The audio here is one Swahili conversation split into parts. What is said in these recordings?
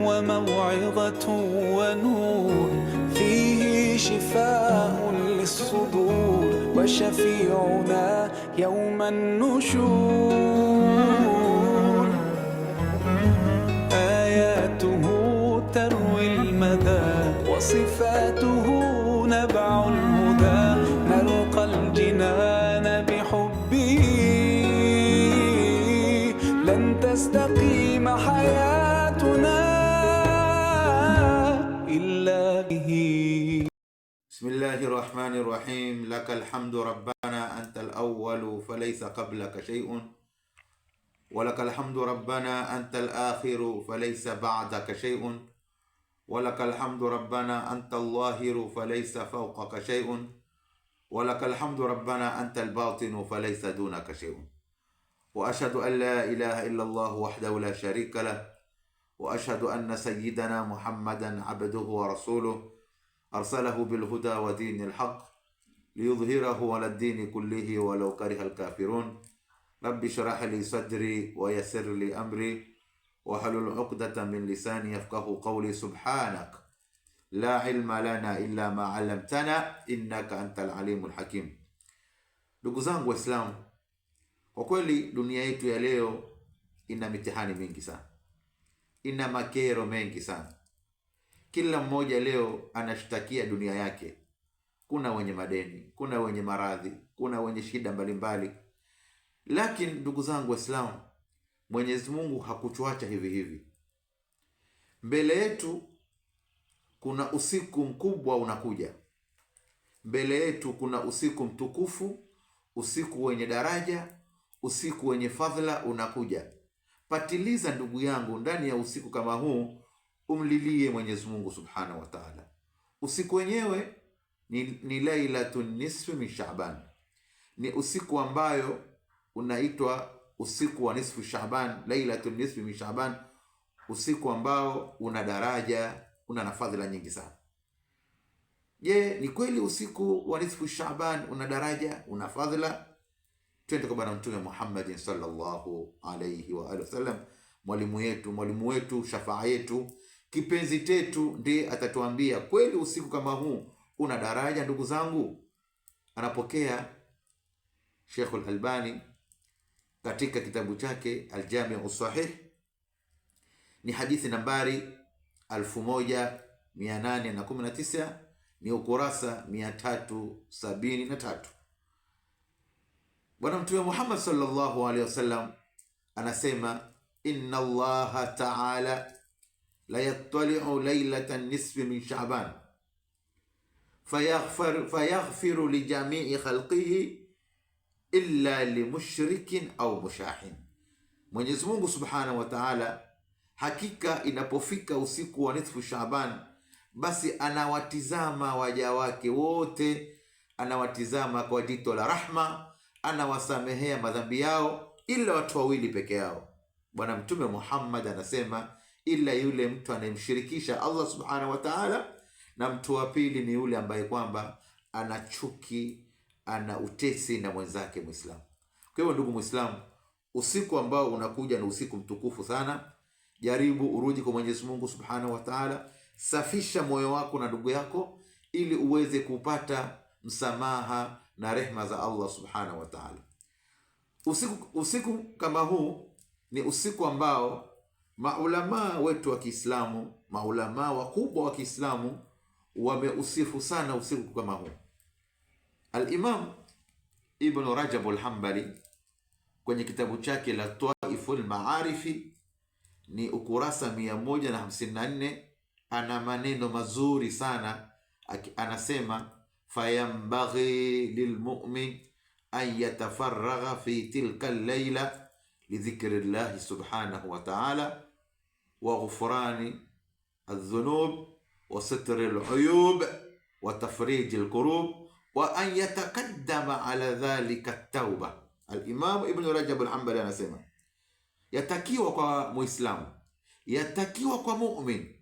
وموعظة ونور، فيه شفاء للصدور وشفيعنا يوم النشور. آياته تروي المدى وصفاته نبع الهدى، نلقى الجنان بحبه، لن تستقيم حياتنا إلا به. بسم الله الرحمن الرحيم. لك الحمد ربنا، أنت الأول فليس قبلك شيء، ولك الحمد ربنا، أنت الآخر فليس بعدك شيء، ولك الحمد ربنا، أنت الظاهر فليس فوقك شيء، ولك الحمد ربنا، أنت الباطن فليس دونك شيء. وأشهد أن لا إله إلا الله وحده لا شريك له، وأشهد أن سيدنا محمدا عبده ورسوله، أرسله بالهدى ودين الحق ليظهره على الدين كله ولو كره الكافرون. رب اشرح لي صدري ويسر لي أمري واحلل عقدة من لساني يفقه قولي. سبحانك لا علم لنا إلا ما علمتنا إنك أنت العليم الحكيم. Ndugu zangu Waislamu, kwa kweli dunia yetu ya leo ina mitihani mingi sana, ina makero mengi sana. Kila mmoja leo anashtakia dunia yake. Kuna wenye madeni, kuna wenye maradhi, kuna wenye shida mbalimbali. Lakini ndugu zangu Waislamu, Mwenyezi Mungu hakutuacha hivi hivi. Mbele yetu kuna usiku mkubwa unakuja. Mbele yetu kuna usiku mtukufu, usiku wenye daraja, usiku wenye fadhila unakuja. Patiliza ndugu yangu, ndani ya usiku kama huu umlilie Mwenyezi Mungu Subhanahu wa Ta'ala. Usiku wenyewe ni lailatun nisfi min Shaaban, ni usiku ambayo unaitwa usiku wa nisfu Shaaban, lailatun nisfi min Shaaban, usiku ambao una daraja, una na fadhila nyingi sana. Je, ni kweli usiku wa nisfu Shaaban una daraja, una fadhila? Twende kwa Bwana Mtume Muhammadin sallallahu alayhi wa alihi wasallam, mwalimu yetu, mwalimu wetu, shafaa yetu, kipenzi chetu, ndiye atatuambia kweli usiku kama huu una daraja. Ndugu zangu, anapokea Sheikh Al-Albani katika kitabu chake Al-Jami'u Sahih, ni hadithi nambari 1819, ni ukurasa 373. Bwana Mtume Muhammad sallallahu alaihi wasallam anasema, inna Allaha ta'ala la yattali'u lailata nisfi min Sha'ban fayaghfiru lijamii khalqihi illa limushrikin au mushahin. Mwenyezi Mungu subhanahu wa ta'ala, hakika inapofika usiku wa nisfu Shaaban, basi anawatizama waja wake wote, anawatizama kwa jito la rahma, anawasamehea madhambi yao, ila watu wawili peke yao. Bwana Mtume Muhammad anasema, ila yule mtu anayemshirikisha Allah subhanahu wa ta'ala, na mtu wa pili ni yule ambaye kwamba ana chuki, ana utesi na mwenzake Muislamu. Kwa hiyo ndugu Muislamu, usiku ambao unakuja ni usiku mtukufu sana. Jaribu urudi kwa Mwenyezi Mungu subhanahu wa ta'ala, safisha moyo wako na ndugu yako, ili uweze kupata msamaha na rehma za Allah subhanahu wa ta'ala. Usiku kama huu ni usiku ambao maulamaa wetu wa Kiislamu, maulamaa wakubwa wa Kiislamu wameusifu sana usiku kama huu. Al-Imam Ibn Rajab al-Hanbali kwenye kitabu chake la Taiful Maarifi ni ukurasa 154, ana maneno mazuri sana. Anasema, fayambaghi lilmu'min an yatafaragha fi tilka al-laila lidhikri llahi subhanahu wa ta'ala wa ghufrani aldhunub wa sitri aluyub wa tafriji alkurub wa an yataqaddama ala dhalika tauba. Alimamu Ibn Rajab al-Hanbali anasema yatakiwa kwa Muislamu, yatakiwa kwa mumin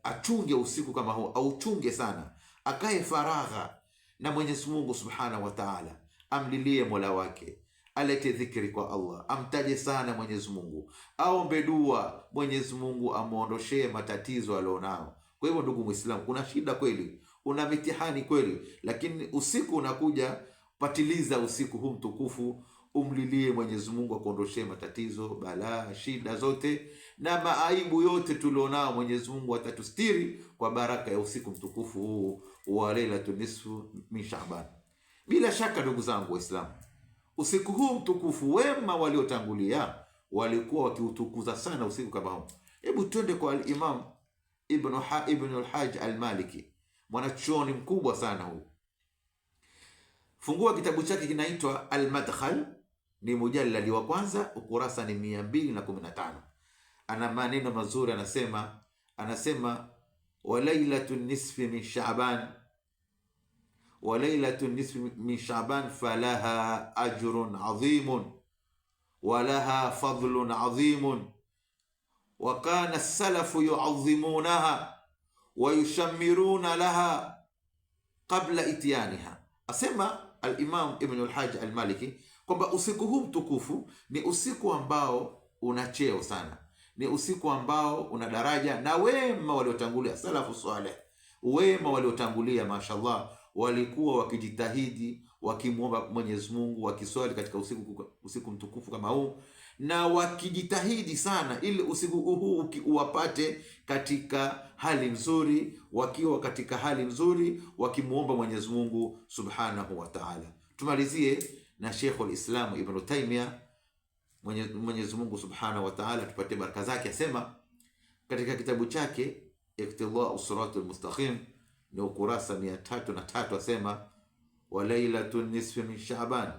achunge usiku kama huu, auchunge sana, akae faragha na Mwenyezi Mungu Subhanahu wa Ta'ala, amlilie Mola wake, alete dhikri kwa Allah, amtaje sana Mwenyezi Mungu, aombe dua Mwenyezi Mungu amwondoshee matatizo alionao. Kwa hivyo, ndugu Muislamu, kuna shida kweli, una mitihani kweli, lakini usiku unakuja, patiliza usiku huu mtukufu, umlilie Mwenyezi Mungu akuondoshee matatizo, balaa, shida zote na maaibu yote tulionao. Mwenyezi Mungu atatustiri kwa baraka ya usiku mtukufu huu wa Lailatul Nisfu min Shaaban. Bila shaka ndugu zangu Waislamu, usiku huu mtukufu, wema waliotangulia walikuwa wakiutukuza sana usiku kama huu. Hebu twende kwa al-Imam Ibn al-Hajj al-Maliki, mwanachuoni mkubwa sana huyu. Fungua kitabu chake kinaitwa Al-Madkhal, ni mujalladi wa kwanza, ukurasa ni 215. Ana maneno mazuri, anasema wa lailatu nisfi min Shaaban, wa lailatu nisfi min Shaaban falaha ajrun adhimun wa laha fadlun adhimun wa kana salafu yuadhimunaha wa yushammiruna laha qabla ityaniha. Asema Al-Imam Ibn al-Hajj al-Maliki kwamba usiku huu mtukufu ni usiku ambao una cheo sana, ni usiku ambao una daraja, na wema waliotangulia salafu saleh, wema waliotangulia mashallah, walikuwa wakijitahidi wakimwomba Mwenyezi Mungu, wakiswali katika usiku mtukufu kama huu, na wakijitahidi sana ili usiku huu uwapate katika hali nzuri, wakiwa katika hali nzuri, wakimwomba Mwenyezi Mungu Subhanahu wa Ta'ala. Tumalizie na Sheikhul Islam Ibn Taymiyyah, Mwenyezi Mungu Subhanahu wa Ta'ala tupatie baraka zake, asema katika kitabu chake Iqtidau Siratul Mustaqim, ni ukurasa 303, asema wa lailatun nisfi min Shaaban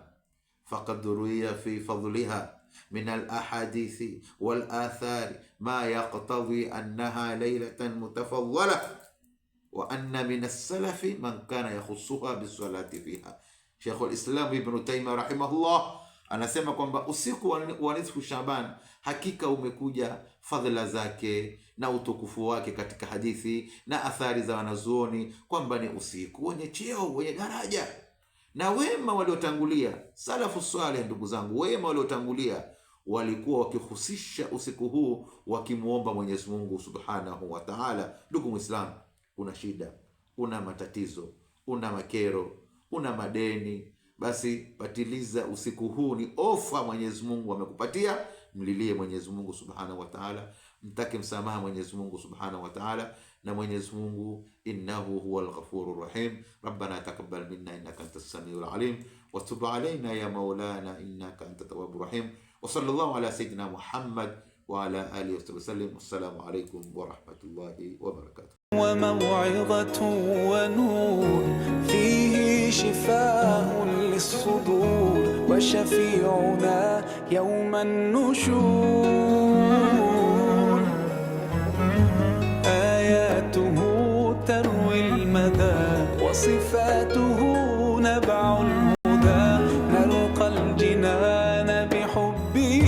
faqad ruwiya fi fadliha min alahadithi walathari ma yaqtadi annaha lailatan mutafadhala wa anna min alsalafi man kana yakhusuha bisalati fiha. Sheikhul Islam Ibn Taymiyyah rahimahullah anasema kwamba usiku wa nisfu Shaban hakika umekuja fadhila zake na utukufu wake katika hadithi na athari za wanazuoni kwamba ni usiku wenye cheo, wenye daraja, na wema waliotangulia salafu saleh. Ndugu zangu, wema waliotangulia walikuwa wakihusisha usiku huu wakimwomba Mwenyezi Mungu Subhanahu wa Ta'ala. Ndugu Muislamu, una shida, una matatizo, una makero, una madeni, basi patiliza usiku huu, ni ofa Mwenyezi Mungu amekupatia. Mlilie Mwenyezi Mungu Subhanahu wa Ta'ala, mtake msamaha Mwenyezi Mungu Subhanahu wa Ta'ala, na Mwenyezi Mungu innahu huwal ghafurur rahim. Rabbana taqabbal minna innaka antas samiul alim wa tub alayna ya maulana innaka antat tawwabur rahim wa sallallahu ala sayyidina Muhammad wa ala alihi wa sallam. Wassalamu alaykum wa rahmatullahi wa barakatuh. وموعظة ونور فيه شفاء للصدور وشفيعنا يوم النشور آياته تروي المدى وصفاته نبع الهدى نلقى الجنان بحبه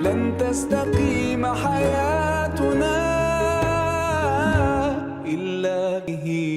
لن تستقيم حياتنا إلا به.